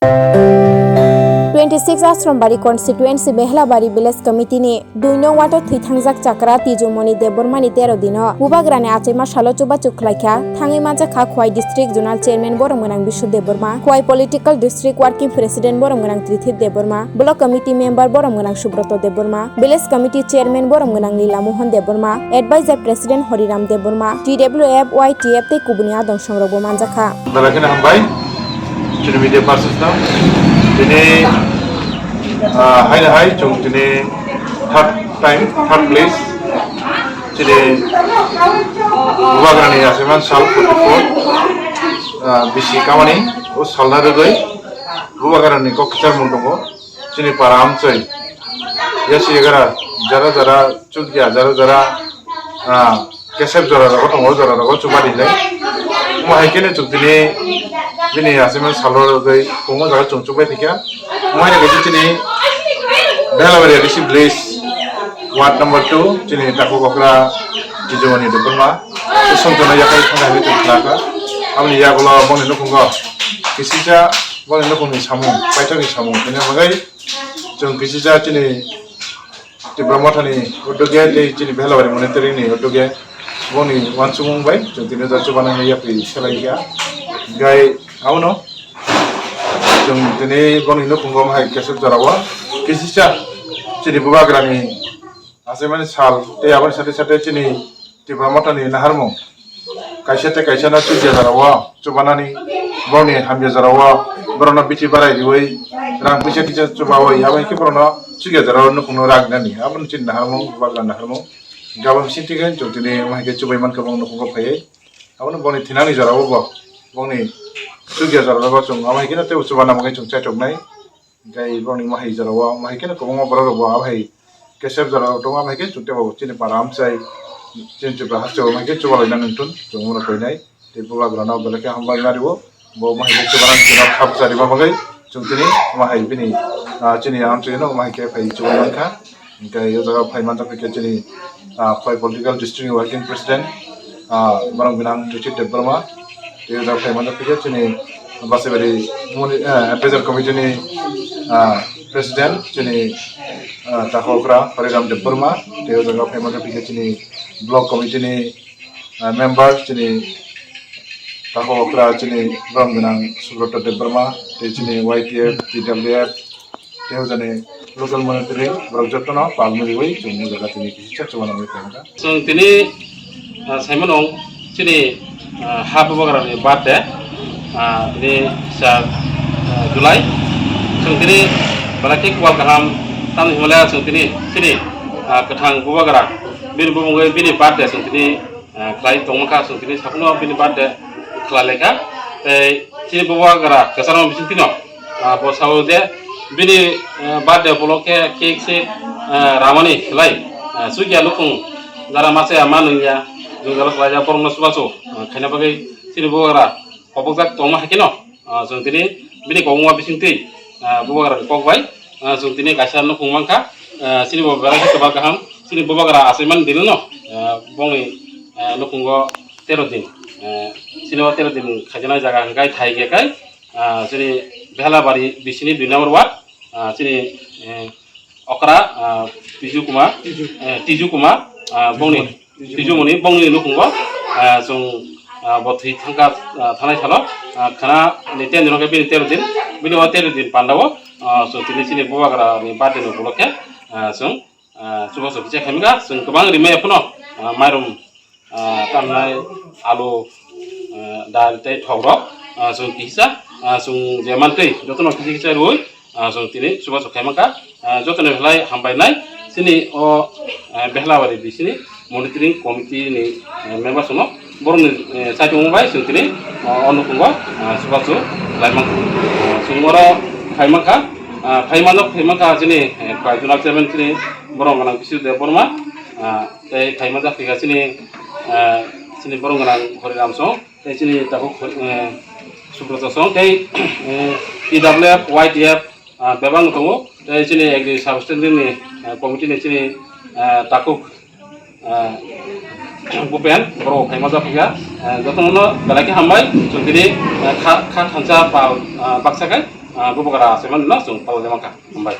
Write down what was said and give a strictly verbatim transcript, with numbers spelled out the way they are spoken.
Twenty six Ashram Bari constituency Behlabari village committee ni dui nong ward o thwi thangjak chakra Tijumoni Debbarma ni tero dino Bubagra ni achaima salo chubachu khlaikha. Thangwi manjakha Khowai district zonal chairman borom gwnang Bishu Debbarma, Khowai political district working president borom gwnang Trithip Debbarma, block committee member borom gwnang Subroto Debbarma, village committee chairman borom gwnang Lila Mohan Debbarma, advisor president Hariram Debbarma, T W F, Y T F tei kubuni adong songrokbo manjakha. Belai kheno hambai, chini media persons no. Tini, ah, haino hai, chwng tini third time, third place. Chini Bubagrani achaima sal forty four, ah, bisi kamani, o salna rwgwi Bubagrani kok kichar mung tongo. Chini para amchai, yasi yagara, jara jara chukya, jara jara, ah, kesep jora rogo tongo, jora rogo chuba rinai. Omo hai khe chuk tini, bini achaima salo rwgwi, omo jaga chwng chukbai thikya. Omo hai khe chini Behlabari A D C village, ward number two, chini Takhuk Okra, Tijumoni Debbarma, Songchana yakhai thangna hinwi chwng khlakha. Aboni yagulo boni nukhungo kisisa boni nukhungni samung, paithakni samung, hwnwi bagwi chwng kisisa chini Tipra Mothani uddogwi tei chini Behlabari Monitoring ni uddogwi boni uansukmung bai chwng tini o jaga chubanani yapri selaikha. Gai abono chwng tini boni nukhungo hai kesep jorao kisisa chini Bubagrani achaimani sal tei aboni sate sate chini Tipra Mothani naharmung kaisa tei kaisa no chukya jora o chubanani, borokni hamya jora o borokno bithi barai riwi rang puisa kisa chubawi, abo hai khe borokno chukya jora o nukhungno ragnani, abono chini naharmung, Bubagra naharmung. Hinkhe abo bising twi khe chwng tini omo hai khe chubai mankha, borokno nukhungo phaiwi abono borokni thinani jora o bo borokni chukya jora o bo chwng omo hai kheno teibo chubana bagwi chwng chaithoknai. Hinkhe borokni omo hai jora o omo hai kheno kwbangma borok rok bo abo hai kesep jora o tongo, abo hai khe chwng teibo chini para amchai, chini Tripura haste o omo hai khe chubalaina nangthun chwng bono koinai. Tei Bubagrano belai khe hambai ma rio, bo omo hai khe chubana chwngno khap charima bagwi chwng tini omo hai bini, ah, chini amchaino omo hai khe phai chubai mankha. Hinkhe o jaga phai manjak khe chini, ah, Khowai political district ni working president, ah, borok gwnang Richard Debbarma. Tei o jaga phai manjak khe chini Basaibari muni, eh, advisor committee ni, ah, president chini, ah, Takhuk Okra Hariram Debbarma. Tei o jaga phai manjak khe chini block committee ni ah, member chini Takhuk Okra chini borok gwnang Subroto Debbarma tei chini Y T F, T W F tei o jani local monitoring borok jotono pal mili wi chwng o jaga tini kisa chubana wngwi tongkha. Chwng tini, ah, saimano chini, ah, ha Bubagrani birthday, ah, tini sa, ah, July. Chwng tini belai khe kwbal kaham tamni hwnmale chwng tini chini, ah, kwthang Bubagra bini bumungwi bini birthday chwng tini ah, khlai tongma kha, chwng tini saphano bini birthday khlai lai kha. Tei chini Bubagra kwcharo bising tino, ah, bo sao je bini, ah, birthday upolokhe cake se, ah, ramani khlai, ah, chukya nukhung jara masa ya ma nungya, jwngjalo khlaijak borokno chubachu, ah, khaina bagwi chini Bubagra kobokjak tongma hai kheno. Ah, chwng tini bini kobongma bisingtwi, ah, Bubagrani kok bai, ah, chwng tini kaisa nukhung mankha, ah, chini bo belai khe kwbang kaham, chini Bubagra achaimani dino no, ah, bongni, ah, nukhungo tero din, ah, chini o tero din khaijaknai jaga hwnkhe thai khe kai, ah, chini Behlabari bisini dui number ward, ah, chini, eh, Okra, ah, Tiju Kumar, eh, Tiju Kumar, ah, bongni, Tiju Moni, bongni nukhungo, ah, chwng, ah, bo thwi thangkha, ah, thanai salo, ah, khana ni ten jora khe bini tero din, bini o tero din pandao, ah, chwng tini chini Bubagra ni birthday ni upolokhe, ah, chwng, ah, chubachu kisa khaimkha, chwng kwbang rimaya phano, ah, mairum, ah, tamnai alu, ah, dal tei thokrok, ah, chwng kisa, ah, chwng je mantwi jotono kisa kisa rwui, ah, chwng tini chubachu khaimangkha, ah, jotoni belai hambai nai chini o, ah, Behlabari bisini monitoring committee ni, ah, members no borokni, eh, saichung bai chwng tini, ah, o nukhungo, ah, chubachu khlaimangkha. Ah, chwng oro khaimangkha, ah, khaimano khaimangkha chini, eh, Khowai zonal chairman chini borok gwnang Bishu Debbarma, ah, tei khaimajak kha chini, ah, chini borok gwnang Hariram Song, tei chini Takhuk, eh, Subroto Song, tei, eh, T W F, Y T F, ah, bebak tongo, tei chini agri substandard ni, eh, committee ni chini, eh, Takhuk, eh, Bupen, borok khaimajak kha, eh, jotono belai khe hambai, chwng tini, eh, kha, kha thansa pal, ah, baksa khe, ah, bubagra achaimani no chwng palai mankha. Hambai.